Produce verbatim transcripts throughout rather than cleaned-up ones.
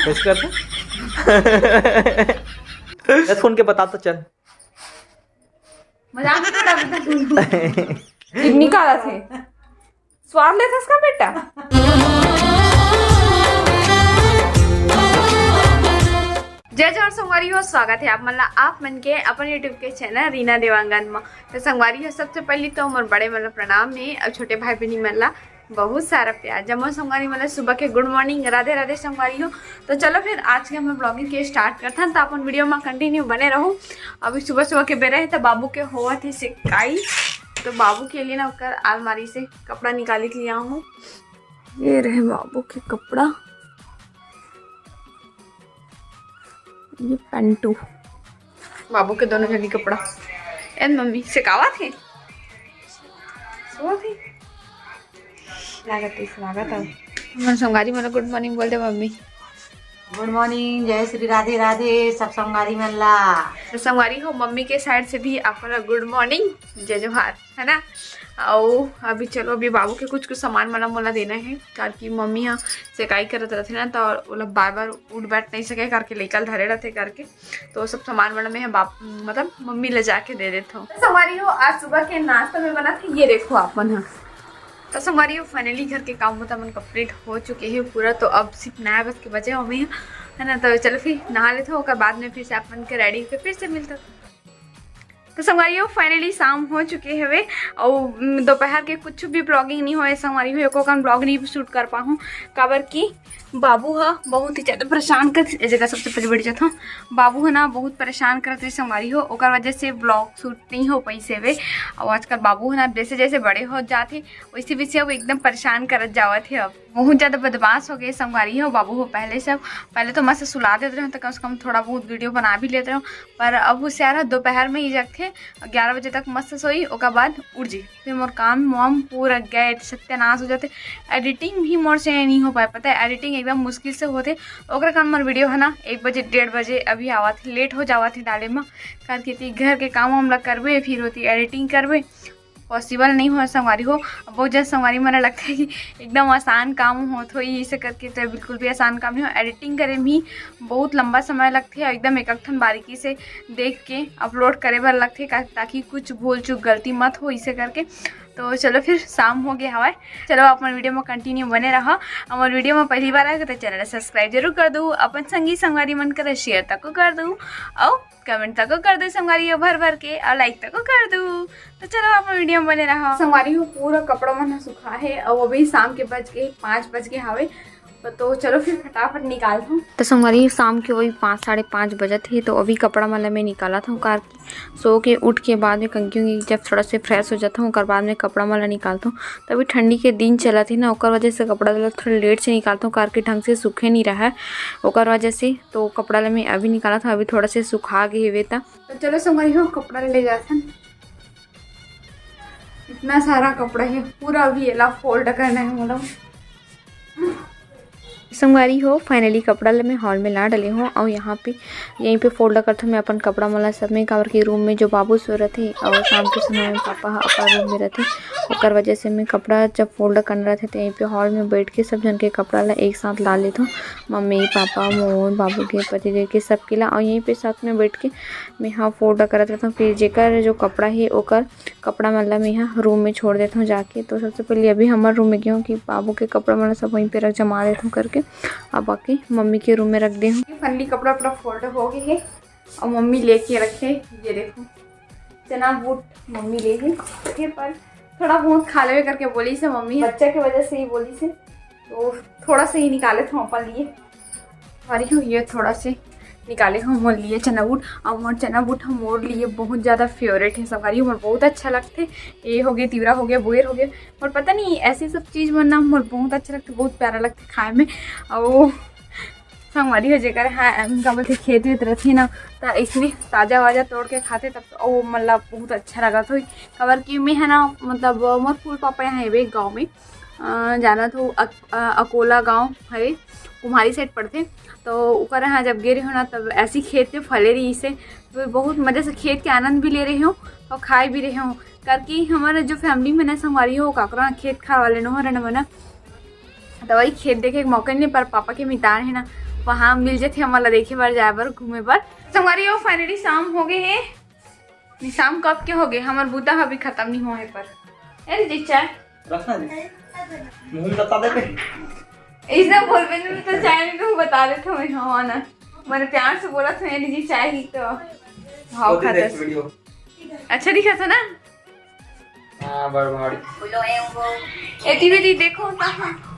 कैसे करता? फोन के बता तो चल। मजाक नहीं उड़ावत हस। निकालत हे। स्वाद लेथस का बेटा? जय जोहार संगवारी हो, स्वागत हे आप मन ला, आप मन के अपन YouTube के चैनल रीना देवांगन म। तो संगवारी हो, सबसे पहली तो हमर बड़े मन ला प्रणाम हे अउ छोटे भाई बहिनी मन ला बहुत सारा प्यार। जम्मो संगवारी मन ला सुबह के गुड मॉर्निंग, राधे राधे संगवारी हो। तो चलो फिर आज के हमर ब्लॉगिंग के स्टार्ट करथन, तो अपन वीडियो में कंटिन्यू बने रहू। अभी सुबह सुबह के बेरा हे, तो बाबू के होवत हे सेकाई, तो बाबू के लिए ना ओकर अलमारी से कपड़ा निकाली के लिए आहूँ। ये रहे बाबू के कपड़ा, ये पैंटू, बाबू के दोनों जनी कपड़ा। एन मम्मी सेकावत हे, सोवत हे। स्वागत हे, स्वागत हे। हमर संगवारी मन ला गुड मॉर्निंग बोल दे मम्मी। गुड मॉर्निंग, जय श्री राधे राधे सब संगवारी मन ला। तो संगवारी हो, मम्मी के साइड से भी आप मन ला गुड मॉर्निंग, जय जोहार, है ना। अउ अभी चलो, अभी बाबू के कुछ कुछ सामान मन ला मोला देना हे, काबर कि मम्मी ह सेकाई करत रथे ना, तो ओला बार बार उठ बैठ नहीं सके करके लइका ल धरे रथे करके, तो सब सामान मन ला मैं ह बाप, मतलब मम्मी ले जाके दे देथव। तो संगवारी हो, आज सुबह के नाश्ता में बना था, ये देखो आप मन ह। तो संगवारी हो, फाइनली घर के काम बुता मन कंप्लीट हो चुके हे पूरा। तो अब सिर्फ नौ बज के बचे हवे, है ना। तो चलो फिर नहा लेथव, ओकर बाद में फिर से आप मन के रेडी होके फिर से मिलथव। तो संगवारी हो, फाइनली शाम हो चुके हवे, अउ, उम, दोपहर के कुछ भी ब्लॉगिंग नहीं होए संगवारी हो, एको कन ब्लॉग नहीं शूट कर पाहूँ, काबर कि बाबू ह बहुत ही ज्यादा परेशान कर, ए जगह सबसे पहले बैठ जाथव। बाबू ह ना बहुत परेशान करत रहे संगवारी हो, ओकर वजह से ब्लॉग शूट नहीं हो पाइस हवे। अउ आजकल बाबू ह ना जैसे जैसे बड़े हो जात हे, वैसे वैसे अब एकदम परेशान करत जावत हे। अब बहुत ज्यादा बदमाश हो गए संगवारी हो बाबू हो। पहले सब, पहले तो मस्त सुला देत रहे, तो कम से कम थोड़ा बहुत वीडियो बना भी लेत रहे, पर अब होशियार है, दोपहर में ही जगथे, ग्यारह बजे तक मस्त सोई, ओकर बाद उठ जी। फिर मोर काम वाम पूरा गए, सत्यानाश हो जाते। एडिटिंग भी मोर से नहीं हो पाए, पता है, एडिटिंग एकदम मुश्किल से होते। ओकरे कारण मोर वीडियो है ना, एक बजे, डेढ़ बजे अभी आवत है, लेट हो जावत है डाले में, करके ती घर के काम वाम ला करबे, फिर होती एडिटिंग करबे, पॉसिबल नहीं हो संगवारी हो। अब बहुत जन संगवारी मन लगता है कि एकदम आसान काम होत हो, इसे करके तो बिल्कुल भी आसान काम नहीं हो। एडिटिंग करे में ही बहुत लंबा समय लगथे, एकदम एक एक ठन बारीकी से देख के अपलोड करे बर लगथे, का-, ताकि कुछ भूल चूक गलती मत हो, इसे करके। तो चलो फिर शाम हो गया हवाए, चलो अपन वीडियो में कंटिन्यू बने रहा। हमर वीडियो में पहली बार आए हो तो चैनल सब्सक्राइब जरूर कर दू, अपन संगी संगवारी मन कर शेयर तक कर दू, और कमेंट तक कर दू संगवारी हो भर भर के, और लाइक तक कर दू। तो चलो अपन वीडियो में बने रहा। संगवारी हो पूरा कपड़ा मन ह सुखा है, और अभी शाम के बज के पाँच बज के हवे। तो चलो फिर फटाफट निकालत हूँ। तो संगवारी शाम के वही पाँच, साढ़े पाँच बजत हे, तो अभी कपड़ा मन ला मैं निकालत हूँ कार की। सो के उठ के बाद में कंघी उंघी जब थोड़ा से फ्रेश हो जाता हूँ, ओकर बाद में कपड़ा मन ला निकालता हूँ। तो अभी ठंडी के दिन चलत हे ना, ओकर वजह से कपड़ा ला थोड़ा लेट से निकालता हूँ, कार के ढंग से सूखे नहीं रहा है, ओकर वजह से। तो कपड़ा ला मैं अभी निकालत हूँ, अभी थोड़ा से सुखा गए हुए था। तो चलो संगवारी हो, कपड़ा ले जाथन। इतना सारा कपड़ा है, पूरा अभी एला फोल्ड करना है मोला। संगवारी हो, फाइनली कपड़ा ल मैं हॉल में ला डले हूँ, और यहाँ पे, यहीं पे फोल्ड करथूँ मैं अपन कपड़ा मन ला सब में, काबर के रूम में जो बाबू सो रथे, और शाम के समय में पापा ह अपन रूम में रथे, ओकर वजह से मैं कपड़ा जब फोल्ड करना रथे, तो यहीं पे हॉल में बैठ के सब जन के कपड़ा ला एक साथ ला लेथूँ, मम्मी, पापा, मोर, बाबू के, पति देव के, सबके ला, और यहीं पे साथ में बैठ के मैं हा फोल्ड करत रहथूँ। फिर जेकर जो कपड़ा हे, ओकर कपड़ा मन ला मैं हा रूम में छोड़ देथूँ जाके। तो सबसे पहले अभी हमर रूम में गई हूँ कि बाबू के कपड़ा मन ला सब वहीं पे रख, जमा देथूँ करके, अब आके मम्मी के रूम में रख दे हूँ। फाइनली कपड़ा अपना फोल्ड हो गए हे, और मम्मी लेके रखे, ये देखो चना बूट मम्मी ले हे, ठीक है, पर थोड़ा बहुत खा लेवे करके बोलिस हे मम्मी, बच्चा के वजह से ही बोलिस हे, तो थोड़ा सा ही निकाले थे अपन लिए। अरे हो, ये थोड़ा से निकाले हूँ मोर लिए चना बूट। अब मोर चना बूट हम मोर लिए बहुत ज़्यादा फेवरेट है संगवारी, मोर बहुत अच्छा लगथे। ये हो गए, तिवरा हो गया, बोयर हो गया, मोर पता नहीं, ऐसे सब चीज़ मन ना मोर बहुत अच्छा लगथे, बहुत प्यारा लगथे खाए में। और संगवारी हो जेकर, हाँ, का बोलथे, खेत वेत रथे ना, त इसने ताजा वाजा तोड़ के खाथे, तब तो ओ मन ला बहुत अच्छा लगत होही। काबर कि मैं है ना, मतलब मोर फूल पापा यहाँ हेबे गाँव में, अ, जानत हो, अक-, अ, अकोला गाँव हरे, कुम्हारी साइड पड़थे। तो ओकर यहाँ जब गे रहे हो ना, तब ऐसी खेत में फले रही से, तो बहुत मजे से खेत के आनंद भी ले रहे हो और खाए भी रहे हो। करके हमारा जो फैमिली में ना संगवारी हो, काकरा खेत खाए वाले नो हरे ना, तो वही खेत देखे के मौका नहीं, पर पापा के मितान है ना, वहाँ मिल जथे हमन ला देखे बर, जाए बर, घूमे बर। संगवारी हो, finally शाम हो गए हे। नहीं, शाम कब के हो गए, हमर बूता ह अभी खत्म नहीं होए पर। ए जी, चाय रखना जी, मुंह में बता देते। इसने बोलबे नहीं तो चाय नहीं, तुम बता देते हो। हाँ ना, मैंने प्यार से बोला था, ये लीजिए चाय ही तो। हाँ, वो दे खाता दे वीडियो। अच्छा दिखा था ना? हाँ, बड़ भारी। एती बेरी देखो ता,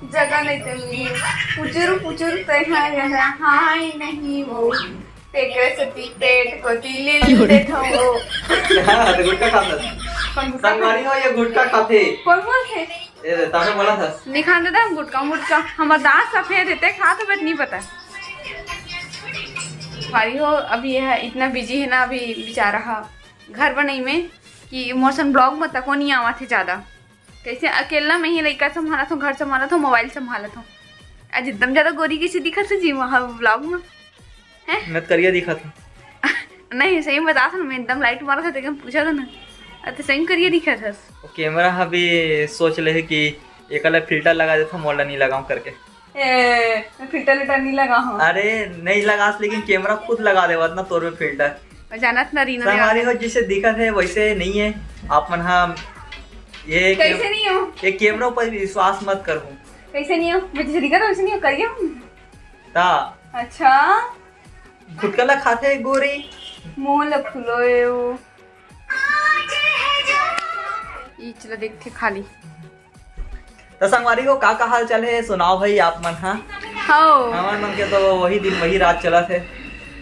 जगह नहीं तो मिली। पुचुर पुचुर ते हाँ यहाँ, हाँ ही नहीं वो। तेकरे सती पेट को तिलिल देखो वो। हाँ, तो गुटखा खाता था। कौन गुटखा संगवारी हो, ये गुटखा खाते। कौन बोल थे? ए, तमे बोला था। नहीं खाने दा गुटखा मुटखा। हमर दांत सफेद हे, ते खा तो बट नहीं पता। भारी हो, अभी ये है, इतना बिजी है ना अभी बेचारा हा घर बनई में कि मोर सन ब्लॉग में तको नहीं आवत हे ज्यादा। कैसे अकेला में ही लइका संभालत हो, घर संभालत हो, मोबाइल संभालत हो। आज एकदम ज्यादा गोरी कैसे दिखत है जी वहाँ ब्लॉग में, हैं? मैं तो करिया दिखत हूँ। नहीं, सही में बता था ना, मैं एकदम लाइट मारा था, लेकिन पूछा था ना। अच्छा, सही में करिया दिखत हस। वो कैमरा हा भी सोच ले है कि एकला फिल्टर लगा देता, मोला नहीं लगाऊं करके। ए, मैं फिल्टर विल्टर नहीं लगा हूँ। अरे, नहीं लगास, लेकिन कैमरा खुद लगा देवत ना तोर में फिल्टर। मैं जानत ना रीना संगवारी देवा। हो, जिसे दिखत है वैसे नहीं है। आप मन हा ये कैसे कैम-, नहीं हो? ये कैमरा पर विश्वास मत करो। कैसे नहीं हो? मैं जैसे दिखत हूँ वैसे नहीं हो, करिया हूँ। ता। अच्छा। गुटखा ला खाथे गोरी। मुंह ला फुलोए वो। ई चला देखथे खाली। तो संगवारी हो, का, का हाल चाल है? सुनाओ भाई आप मन, हाँ? हो। हमर मन के तो वही दिन, वही रात चलत है।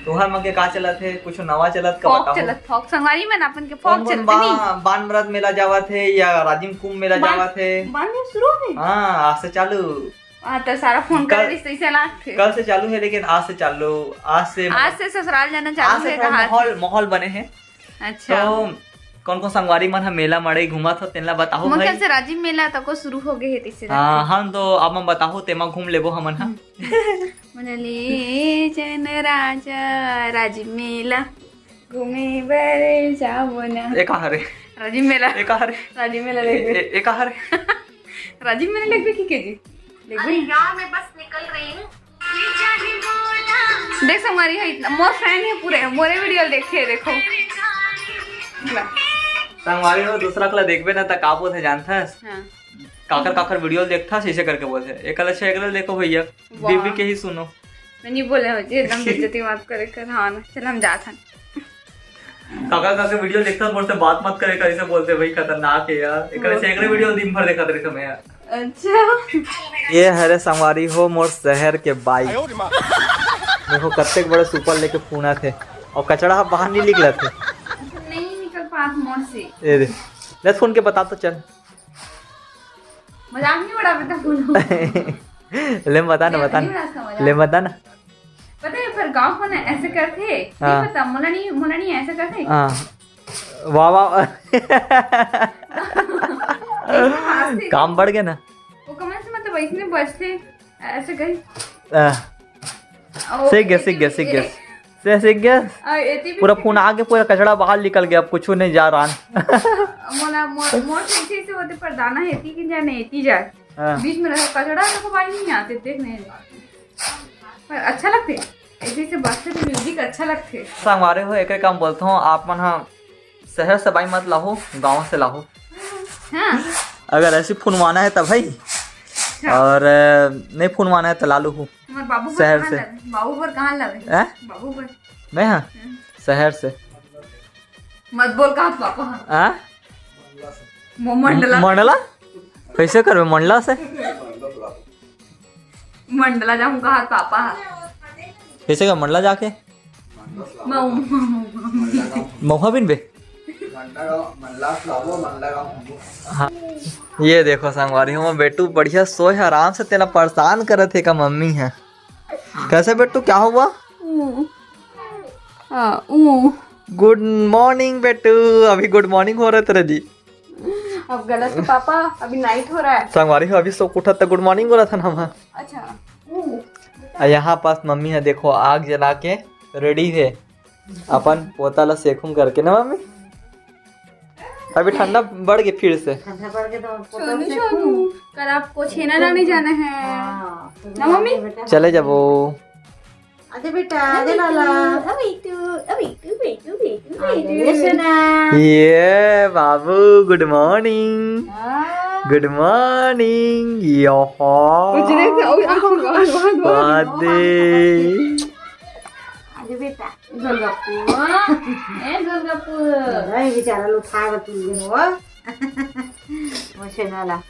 तुहर मन के का चलत है? कुछ नवा चलत का फॉक बताओ। चलत, फॉक संगवारी मन अपन के फॉक कौन, कौन चलत बा-, नहीं। बान मरद मेला जावत है या राजिम कुंभ मेला बान, जावत है? बान में शुरू हो गई? हाँ, आज से चालू। हाँ, तो सारा फोन कर कल, दिस, तो इसे लागथे। कल से चालू है, लेकिन आज से चालू, आज से आज मतलब से ससुराल जाना चालू आज से है, थोड़ा कहा माहौल, माहौल बने है। अच्छा। तो कौन कौन संगवारी मन ह मेला मड़ई घूमत हो, तेन ला बताहू मोर भाई। ख्याल से राजिम मेला तको शुरू हो गए हे, तइसे हाँ, लगथे। हम तो अब हम बताहू, तेमा घूम लेबो हमन ह। हम्म। मन ले जन राजा राजिम मेला घूमे बर जाबो ना। ए का हरे? राजिम मेला। ए का हरे? राजिम मेला ए, लेबे। ए, ए का हरे? राजिम मेला लेबे की के जी? लेबे अरे ना? यार, मैं बस निकल रही हूँ। देख संगवारी हो, इतना मोर फैन है पूरे, मोरे वीडियो देखिए, देखो। ला। संगवारी हो, दूसरा कला देखबे ना त का बोलथे जानथस? हाँ। काकर काकर वीडियो देखथस, ऐसे करके बोलथे। एकला से एकला देखो भैया, वाह। बीबी के ही सुनो। मैं नहीं बोले हो जी, एकदम बेइज्जती मत करे कर। हाँ ना, चल हम जात हन। काका काका वीडियो देखता, मोर से बात मत करे, कैसे बोलते भाई, खतरनाक है यार। एकरे से एकरे वीडियो दिन भर देखत रहिथे मैं यार। अच्छा। ये हरे संगवारी हो मोर शहर के बाइक। देखो कत्ते बड़े सुपर लेके फूना थे और कचड़ा बाहर नहीं निकला थे। नहीं निकल पात मोर से। ए दे, ले फोन के बता तो चल। मजाक नहीं उड़ावे त बोलो। ले बता ना, नहीं, बता नहीं ना। उड़ा इसका मजाक। ले बता ना। पता है, पर गाँव को ना ऐसे करते, नहीं हाँ। पता, मोला नहीं, मोला नहीं ऐसे करते। हाँ। वाह, वाह। ऐसे हंसते। काम बढ़ गया ना। वो कमल से मतलब इसने बचते, ऐसे कहीं। हाँ। ओ, सीख गया, एती सीख गया, भी सीख गया। से सीख गया। आ, एती भी पूरा सीख फूना गया। आगे पूरा कचड़ा बाहर निकल गया, अब कुछ नहीं जा रहा। मोला, मोर, मोर से इसे, इसे होते पर दाना है, एती की जाने, एती जाए। हाँ। बीच में रहो, कचड़ा रखो भाई, नहीं आते, देख नहीं। पर अच्छा लगते, ऐसे, ऐसे बजते तो म्यूजिक अच्छा लगते। संगवारी हो, एकरे काम बोलत हूँ, आप मन हाँ शहर से बाई मत लाहो, गाँव से लाहो। हाँ। अगर ऐसी फुनवाना है तब भाई, अच्छा। और, अ, नहीं फुनवाना है तो लालू हूँ। हमारे बाबू पर शहर कहाँ से। लावे? बाबू पर कहाँ लावे? हैं? बाबू पर। मैं हाँ? हम्म। शहर से। मत बोल कहाँ पापा हाँ। हाँ? मो मंडला। मंडला? कैसे करबे मंडला से? मंडला जाऊँ कहाँ पापा हाँ। कैसे का मंडला जाके? मऊ। महुआ बिन बे? हाँ, ये देखो संगवारी हो, बेटू बढ़िया सोए है, आराम से तेला परेशान करत हे का मम्मी है। कैसे बेटू, क्या हुआ? ऊ। हाँ, ऊ। गुड मॉर्निंग बेटू, अभी गुड मॉर्निंग हो रहे तेरे जी। अब गलत तो पापा, अभी नाइट हो रहा है। संगवारी हो, अभी सो उठत त गुड मॉर्निंग बोला था ना हम। अच्छा। ऊ। आ यहाँ पास मम्मी है, देखो आग जला के रेडी है अपन पोता ला सेकुम करके ना मम्मी। अभी ठंडा बढ़ गई फिर से। ठंडा बढ़ गई तो पोता सोनू, सेकुम। सोनू, कल आपको छेना लाने जाना है। हाँ, ना मम्मी? बेटा। चले जाबो। अच्छा बेटा, आ जा लाला। अबे तू, अबे तू, बेटू, बेटू, आ जा बेटू। ले सोना। ये बाबू, गुड मॉर्निंग। हाँ। गुड मॉर्निंग। यो। कुछ नहीं था, ओए, आह, आह, आह, आह। बादे। आ जा बेटा। गोलगप्पू। ए, गोलगप्पू। नहीं, बेचारा लोग खा बतू हो। वो सोना ला।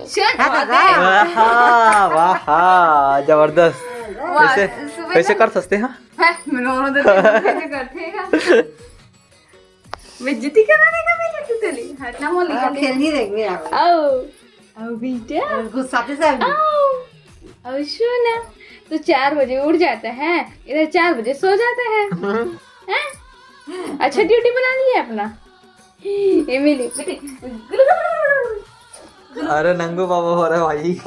शट, हाँ, बात है। हाँ। वाह, वाह, जबरदस्त। वाह, कैसे, सुबह कैसे तक कर सकते हैं? है, मैं रो रो देते हैं, कैसे करते हैं? बेइज्जती करा देगा मेरी, तू चली। हटना, वो लेकर हाँ, दे। खेल नहीं देंगे आप। आओ, आओ बेटा। गुस्साते से आओ, आओ सोना। तो चार बजे उठ जाता है, इधर चार बजे सो जाता है। हैं? अच्छा, ड्यूटी बना लिया अपना। एमिली, बेटे। अरे नंगू बाबा हो रहा है भाई।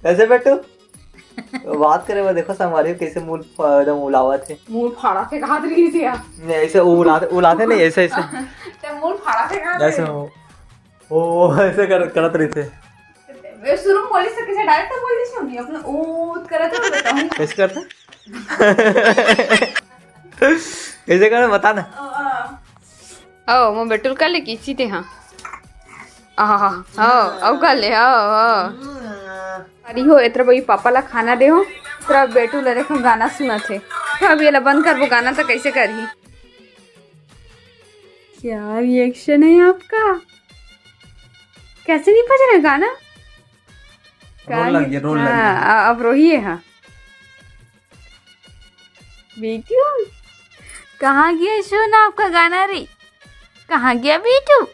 कैसे बेटू? बात करे वो देखो, संगवारी हो, कैसे मुंह फ-, एकदम उलावत है। मुंह फाड़ा के कहा रही थी आप। नहीं, ऐसे उलाते, उलाते नहीं, ऐसे, ऐसे। तो मुंह फाड़ा के कहा ऐसे रही। वो, वो ऐसे कर, करत रही थे। मैं शुरू में बोली से कैसे डायरेक्ट तो बोल दी होगी, अपना ओ करत हो बताऊं। कैसे करते? कैसे करे बता ना। ओ, मो बेटुल का ले की सीते हाँ। आहा, हाँ, औ का ले, हाँ, हाँ। अरे हो, एतरा बई पापा ला खाना दे हो, एतरा बेटू ला देखो गाना सुनत हे। अभी एला बंद करबो गाना तो कैसे करही? क्या रिएक्शन है आपका? कैसे नहीं बज रहा गाना? रोन लग गया, रोन लग गया। हाँ, अब रोही है, हाँ। बेटू, कहाँ गया सोना आपका गाना रे? कहाँ गया बेटू?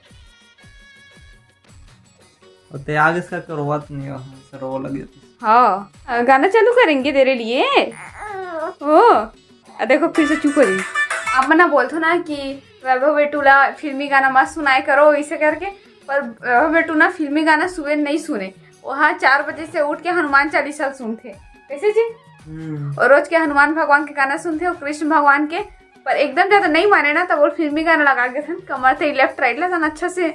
और ते आगे इसका करो बात नहीं हो, सर वो लग जाती। हाँ, गाना चालू करेंगे तेरे लिए। ओ, आ देखो फिर से चुप हो गई। आप मना बोलथो ना कि वैभव बेटू ला फिल्मी गाना मत सुनाए करो इसे करके, पर वैभव बेटू ना फिल्मी गाना सुबह नहीं सुने। वहाँ चार बजे से उठ के हनुमान चालीसा सुनथे, कैसे जी? हम्म। और रोज के हनुमान भगवान के गाना सुनथे और कृष्ण भगवान के, पर एकदम ज्यादा नहीं माने ना, तब वो फिल्मी गाना लगा के थन, कमर थे लेफ्ट राइट ला थन अच्छा से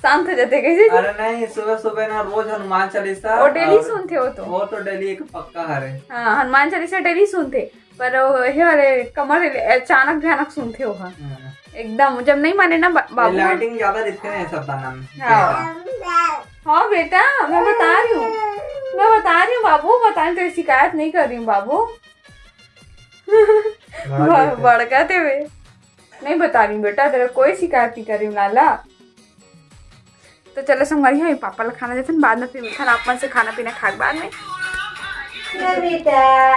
शांत हो जाते, कैसे जी? अरे नहीं, सुबह सुबह ना रोज हनुमान चालीसा वो डेली और सुनते हो तो। वो तो डेली एक पक्का हरे। हाँ, हनुमान चालीसा डेली सुनते, पर वो हे वाले कमर अचानक भयानक सुनते हो, हाँ। हाँ। एकदम जब नहीं माने ना बा-, ये बाबू ना। लाइटिंग ज्यादा दिखते हैं सब गाना में। हाँ। हाँ बेटा, मैं बता रही हूँ, मैं बता रही हूँ बाबू, बता रही हूँ, तेरी शिकायत नहीं कर रही हूँ बाबू। बड़ा ब-, दिखते हैं। बड़का थे वे। नहीं बता रही हूँ बेटा, तेरा कोई शिकायत नहीं कर रही हूँ लाला। तो चलो संगवारी हो, पापा ला खाना देथन, बाद में फिर मिलथन आप मन से खाना पीना खा के बाद में। ए बेटा।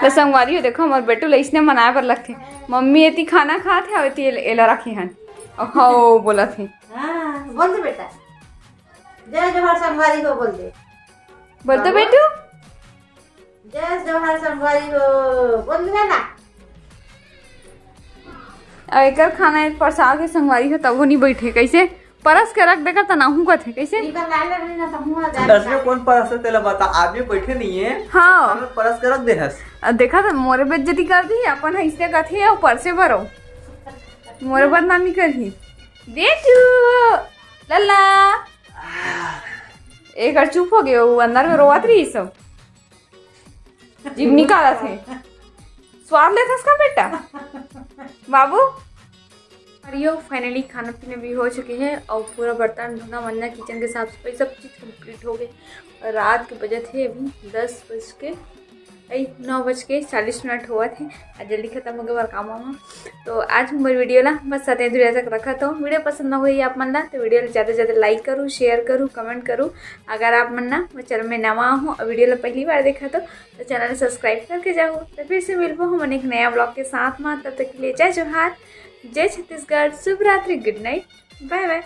तो संगवारी हो, देखो हमर बेटू ला इसने मनाए बर लगथे। मम्मी एती खाना खात हे, एती एल-, एला रखे हन। ओ हो, बोलत हे। हाँ, बोल दे बेटा। जय जोहार संगवारी हो, बोल दे। बोल तो बाबू। बेटू। जय जोहार संगवारी हो, बोल दिया ना। अब एकर खाना एक परसाव के संगवारी हो, तब वो नहीं बैठे। कैसे? परस के रख देकर त नाहू कथे। कैसे? इधर ला ले रही ना, तो मुँह आ जाए। दस में कौन परस है, तेला बता। आदमी बैठे नहीं है। हाँ। परस के रख दे हस। अब देखा तो मोरे बेइज्जती कर दी, अपन है इसने कथे, और परसे भरो। मोरे बदनामी कर ही। बेटू, लल्ला। एक बार चुप हो गए, वो अंदर में रोवत रही सब। जीभ निकालत हे। स्वाद लेथस का बेटा? बाबू? अरे यो, finally खाना पीना भी हो चुके हैं और पूरा बर्तन धोना, मंजना, किचन के साफ सफाई, सब चीज़ complete हो गई। और रात के बजत हे अभी दस बज के, ऐ, नौ बज के चालीस मिनट होवत हे। आज जल्दी खत्म हो गए हमारा काम वाम। तो आज हमारी वीडियो ला बस साथ दूरिया तक रखत हो। वीडियो पसंद ना होई आप मन ला तो वीडियो ला ज़्यादा से ज़्यादा like करू, share करू, comment करू। अगर आप मन ना वो चैनल में नवा हो और वीडियो ला पहली बार देखा तो, तो चैनल ला subscribe करके जाओ। तो फिर से मिलबो हम एक नया vlog के साथ में। तब तक के लिए जय जोहार, जय छत्तीसगढ़, शुभ रात्रि, good night, bye bye।